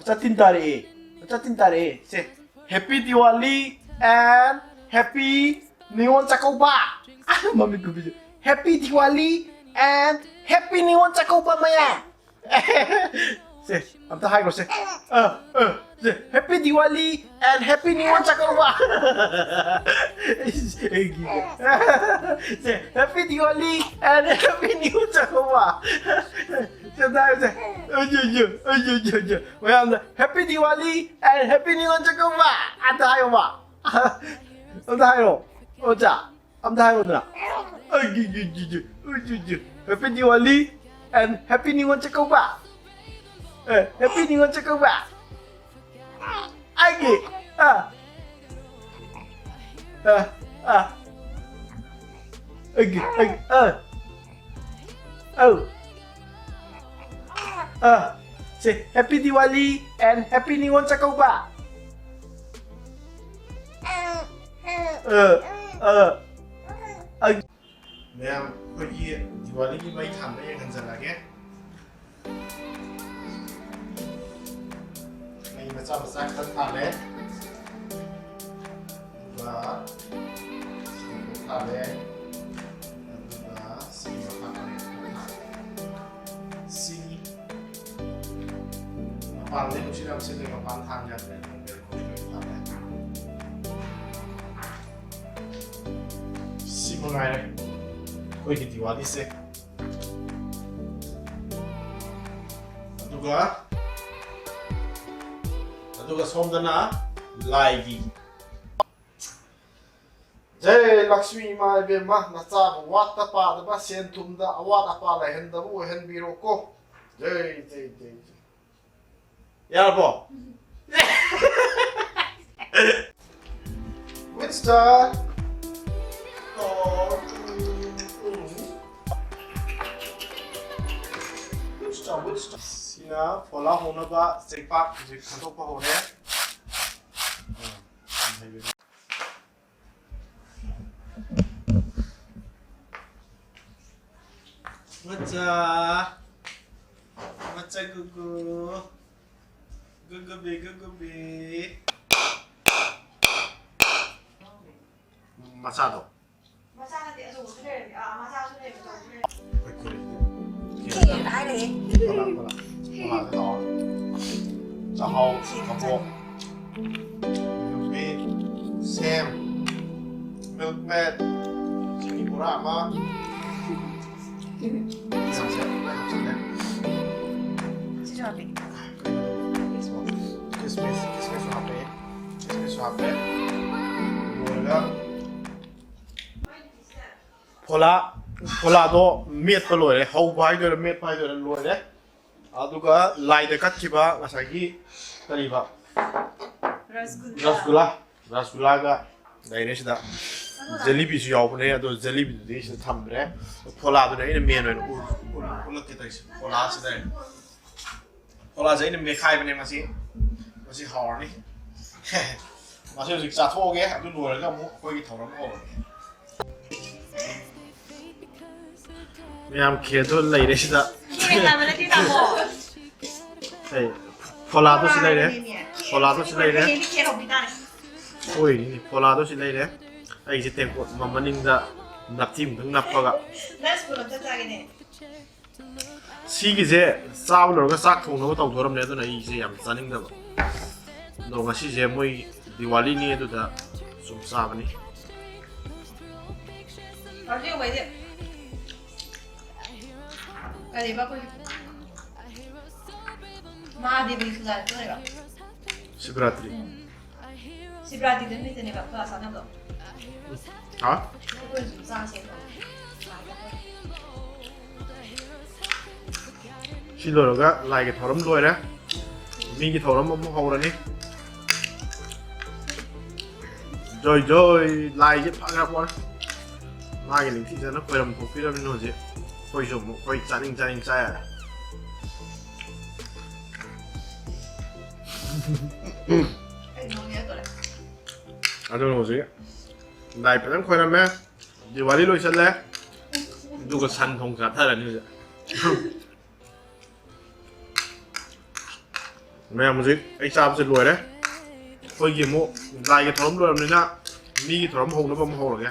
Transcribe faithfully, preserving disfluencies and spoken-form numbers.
ꯆꯥꯇꯤꯟ ꯇꯥꯔꯛꯑꯦ꯫ ꯆꯥꯇꯤꯟ ꯇꯥꯔꯛꯑꯦ꯫ ꯁꯦ, Happy Diwali and Happy Ningol Chakkouba. ꯃꯃꯤꯠ ꯈꯨꯕꯤꯁꯦ꯫ Happy Diwali and Happy Ningol Chakkouba ꯃꯌꯥꯝ꯫ ꯁꯦ, ꯑꯝꯇ ꯍꯥꯏꯈ꯭ꯔꯣ ꯁꯦ꯫ ꯑ, ꯑ, ꯁꯦ, Happy Diwali and Happy Ningol Chakkouba. Say, Happy Diwali and Happy Ningol Chakkouba. ꯁꯦ, ꯑꯝꯇ ꯍꯥꯏꯌꯨ ꯁꯦ꯫ ꯑ, ꯌ, ꯌ, ꯑ, ꯌ, ꯌ, ꯌ꯫ ꯃꯌꯥꯝꯗ Happy Diwali and Happy Ningol Chakkouba. ꯑꯝꯇ ꯍꯥꯏꯌꯣꯕ꯫ ꯑꯝꯇ ꯍꯥꯏꯔꯣ꯫ ꯑꯣꯖꯥ꯫ ꯑꯝꯇ ꯍꯥꯏꯔꯣꯗꯅ꯫ ꯑꯩ, ꯌꯨ, ꯌꯨ, ꯌꯨ, ꯌꯨ, ꯎ, ꯌꯨ, ꯌꯨ꯫ Happy Diwali and Happy Ningol Chakkouba. A, Happy Ningol Chakkouba. ꯑꯩꯒꯤ, ꯑ, ꯑ, ꯑ꯫ ꯑꯩꯒꯤ, ꯑꯩꯒꯤ, ꯑ꯫ ꯑꯧ꯫ ꯑ, ꯁꯦ, Happy Diwali and Happy Ningol Chakkouba. ꯑ, ꯑ, ꯑ꯫ ꯃꯌꯥꯝ, ꯑꯩꯈꯣꯏꯒꯤ ꯗꯤꯋꯥꯂꯤꯒꯤ ꯃꯩ ꯊꯥꯟꯕ ꯌꯦꯡꯍꯟꯖꯔꯛꯑꯒꯦ꯫ ꯃꯩ ꯃꯆꯥ ꯃꯆꯥ ꯈꯔ ꯊꯥꯜꯂꯦ꯫ ꯑꯗꯨꯒ ꯁꯤꯒꯤ ꯊꯥꯜꯂꯦ꯫ ꯑꯗꯨꯒ ꯁꯤꯒꯤ ꯃꯈꯥ ꯊꯥꯜꯂꯦ꯫ ꯁꯤꯒꯤ ꯃꯄꯥꯟꯗꯩ ꯅꯨꯡꯁꯤꯠ ꯌꯥꯝ ꯁꯤꯠꯂꯦ, ꯃꯄꯥꯟ ꯊꯥꯟ ꯌꯥꯗ꯭ꯔꯦ꯫ ꯁꯤ ꯃꯉꯥꯏꯔꯦ ꯑꯩꯈꯣꯏꯒꯤ ꯗꯤꯋꯥꯂꯤꯁꯦ꯫ ꯑꯗꯨꯒ, ꯑꯗꯨꯒ ꯁꯣꯝꯗꯅ ꯂꯥꯏꯒꯤ꯫ ꯖꯩ ꯂꯛꯁꯃꯤ ꯏꯃꯥ ꯏꯕꯦꯝꯃ, ꯅꯆꯥꯕꯨ ꯋꯥꯠꯇ ꯄꯥꯗꯕ, ꯁꯦꯟ ꯊꯨꯝꯗ ꯑꯋꯥꯠ ꯑꯄꯥ ꯂꯩꯍꯟꯗꯕ ꯑꯣꯏꯍꯟꯕꯤꯔꯣꯀꯣ꯫ ꯖꯩ, ꯖꯩ, ꯖꯩ, ꯖꯩ꯫ ꯌꯥꯔꯕꯣ? Which star? Which star? Which star? ꯁꯤꯅ ꯐꯣꯂꯥ ꯍꯧꯅꯕ ꯆꯦꯡꯄꯥꯛ ꯍꯧꯖꯤꯛ ꯈꯟꯗꯣꯛꯄ ꯍꯧꯔꯦ꯫ ꯃꯆꯥ, ꯃꯆꯥ ꯒꯨꯒꯨ꯫ ꯒꯨꯒꯨꯕꯤ, ꯒꯨꯒꯨꯕꯤ꯫ ꯃꯆꯥꯗꯣ꯫ ꯃꯆꯥ ꯅꯠꯇꯦ, ꯑꯆꯧꯕꯁꯨ ꯂꯩꯔꯝꯃꯤ꯫ ꯑꯥ, ꯃꯆꯥꯁꯨ ꯂꯩꯔꯝꯃꯤ, ꯑꯆꯧꯕꯁꯨ ꯂꯩꯔꯝꯃꯤ꯫ ꯑꯩꯈꯣꯏ ꯀꯣꯂꯦꯖꯇ ꯈꯦꯔ ꯍꯥꯏꯔꯛꯑꯦ꯫ ꯐꯣꯂꯥ, ꯐꯣꯂꯥ꯫ ꯐꯣꯂꯥꯁꯦ ꯇꯧꯔ꯫ ꯆꯥꯛꯍꯥꯎ, ꯈꯦꯔ ꯀꯕꯣꯛ꯫ ꯆꯥꯅꯤꯡꯉꯦ꯫ ꯌꯨꯕꯤ, ꯁꯦꯝ, ꯃꯤꯜꯛ ꯃꯦꯗ, ꯆꯤꯅꯤ ꯕꯣꯔꯥ ꯑꯃ꯫ ꯁꯤꯁꯨ ꯍꯥꯞꯄꯤ꯫ ꯀꯤꯁꯃꯤꯁ, ꯀꯤꯁꯃꯤꯁꯁꯨ ꯍꯥꯞꯄꯦ꯫ ꯀꯤꯁꯃꯤꯁꯁꯨ ꯍꯥꯞꯄꯦ꯫ ꯂꯣꯏꯔꯒ ꯐꯣꯂꯥ, ꯐꯣꯂꯥꯗꯣ ꯃꯦꯠꯄ ꯂꯣꯏꯔꯦ꯫ ꯍꯧꯕ ꯍꯥꯏꯗꯣꯏꯔꯥ, ꯃꯦꯠꯄ ꯍꯥꯏꯗꯣꯏꯔꯥ, ꯂꯣꯏꯔꯦ꯫ ꯑꯗꯨꯒ ꯂꯥꯏꯗ ꯀꯠꯈꯤꯕ ꯉꯁꯥꯏꯒꯤ ꯀꯔꯤꯕ? ꯔꯁꯒꯨꯜꯂꯥ꯫ ꯔꯁꯒꯨꯜꯂꯥ꯫ ꯔꯁꯒꯨꯜꯂꯥꯒ ꯂꯩꯔꯦ ꯁꯤꯗ꯫ ꯑꯗꯨꯒ ꯖꯦꯂꯤꯕꯤꯁꯨ ꯌꯥꯎꯕꯅꯦ, ꯑꯗꯣ ꯖꯦꯂꯤꯕꯤꯗꯨꯗꯤ ꯁꯤꯗ ꯊꯝꯗ꯭ꯔꯦ꯫ ꯐꯣꯂꯥꯗꯨꯅ ꯑꯩꯅ ꯃꯦꯟ ꯑꯣꯏꯅ ꯎ-, ꯎ-, ꯎꯠꯂꯛꯀꯦ ꯇꯧꯔꯤꯁꯦ꯫ ꯐꯣꯂꯥꯁꯤꯗ ꯂꯩꯔꯦ꯫ ꯐꯣꯂꯥꯁꯦ ꯑꯩꯅ ꯃꯦꯠꯈꯥꯏꯕꯅꯦ ꯉꯁꯤ꯫ ꯃꯁꯤ ꯍꯥꯎꯔꯅꯤ꯫ ꯃꯁꯤ ꯍꯧꯖꯤꯛ ꯆꯥꯊꯣꯛꯑꯒꯦ, ꯑꯗꯨ ꯂꯣꯏꯔꯒ ꯑꯃꯨꯛ ꯑꯩꯈꯣꯏꯒꯤ ꯊꯧꯔꯝ ꯍꯧꯔꯒꯦ꯫ ꯃꯌꯥꯝ ꯈꯦꯔꯗꯣ ꯂꯩꯔꯦ ꯁꯤꯗ꯫ ꯈꯦꯔ ꯍꯥꯏꯕ ꯅꯠꯇꯦ, ꯇꯥꯃꯣ꯫ ꯑꯩ ꯐꯣꯂꯥꯗꯣ ꯁꯤ ꯂꯩꯔꯦ꯫ ꯐꯣꯂꯥꯗꯣ ꯁꯤ ꯂꯩꯔꯦ꯫ ꯍꯌꯦꯡꯗꯤ ꯈꯦꯔ ꯍꯧꯕꯤ ꯇꯥꯔꯦ꯫ ꯁꯣꯏꯔꯤꯅꯤ, ꯐꯣꯂꯥꯗꯣ ꯁꯤ ꯂꯩꯔꯦ꯫ ꯑꯩꯁꯦ ꯇꯦꯡꯀꯣꯠ ꯑꯃ ꯃꯅꯤꯡꯗ ꯅꯞꯊꯤ ꯑꯃꯨꯛꯇꯪ ꯅꯞꯄꯒ꯫ ꯅꯪ ꯁ꯭ꯀꯨꯜ ꯑꯝꯇ ꯆꯥꯒꯦꯅꯦ꯫ ꯁꯤꯒꯤꯁꯦ ꯆꯥꯕ ꯂꯣꯏꯔꯒ ꯆꯥꯛ ꯊꯣꯡꯅꯕ ꯇꯧꯗꯣꯔꯝꯅꯦ, ꯑꯗꯨꯅ ꯑꯩꯁꯦ ꯌꯥꯝ ꯆꯥꯅꯤꯡꯗꯕ꯫ ꯑꯗꯣ ꯉꯁꯤꯁꯦ ꯃꯣꯏ ꯗꯤꯋꯥꯂꯤꯅꯤ, ꯑꯗꯨꯗ ꯁꯨꯝ ꯆꯥꯕꯅꯤ꯫ ꯍꯧꯖꯤꯛ ꯑꯣꯏꯗꯤ ꯀꯔꯤꯕ ꯑꯩꯈꯣꯏ ꯃꯍꯥꯗꯦꯕꯒꯤ ꯄꯨꯖꯥ ꯆꯠꯇꯣꯏꯔꯣ? ꯁꯤꯕꯔꯥꯇ꯭ꯔꯤ꯫ ꯎꯝ꯫ ꯁꯤꯕꯔꯥꯇ꯭ꯔꯤ ꯅꯨꯃꯤꯠꯇꯅꯦꯕ ꯄꯨꯖꯥ ꯆꯥꯅꯕꯗꯣ꯫ ꯍꯥ? ꯑꯩꯈꯣꯏꯁꯨ ꯆꯥꯁꯦ꯫ ꯁꯤ ꯂꯣꯏꯔꯒ ꯂꯥꯏꯒꯤ ꯊꯧꯔꯝ ꯂꯣꯏꯔꯦ꯫ ꯃꯤꯒꯤ ꯊꯧꯔꯝ ꯑꯃꯨꯛ ꯍꯧꯔꯅꯤ꯫ ꯖꯣꯏ ꯖꯣꯏ, ꯂꯥꯏꯁꯦ ꯐꯈ꯭ꯔ ꯄꯣꯠꯅꯤ꯫ ꯃꯥꯒꯤ ꯅꯤꯡꯊꯤꯖꯅ ꯈꯣꯏꯔꯝ ꯊꯣꯛꯄꯤꯔꯕꯅꯤꯅ ꯍꯧꯖꯤꯛ ꯑꯩꯈꯣꯏꯁꯨ ꯑꯃꯨꯛ ꯑꯩꯈꯣꯏ ꯆꯥꯅꯤꯡ ꯆꯥꯅꯤꯡ ꯆꯥ ꯌꯥꯔꯦ꯫ ꯑꯗꯨꯅ ꯍꯧꯖꯤꯛ ꯂꯥꯏ ꯐꯖꯅ ꯈꯣꯏꯔꯝꯃꯦ, ꯗꯤꯋꯥꯂꯤ ꯂꯣꯏꯁꯜꯂꯦ, ꯑꯗꯨꯒ ꯁꯟ ꯊꯣꯡ ꯆꯥꯊꯔꯅꯤ ꯍꯧꯖꯤꯛ꯫ ꯃꯌꯥꯝ, ꯍꯧꯖꯤꯛ ꯑꯩ ꯆꯥꯕꯁꯦ ꯂꯣꯏꯔꯦ꯫ ꯑꯩꯈꯣꯏꯒꯤ ꯑꯃꯨꯛ ꯂꯥꯏꯒꯤ ꯊꯧꯔꯝ ꯂꯣꯏꯔꯕꯅꯤꯅ ꯃꯤꯒꯤ ꯊꯧꯔꯝ ꯍꯧꯅꯕ ꯑꯃꯨꯛ ꯍꯧꯔꯒꯦ꯫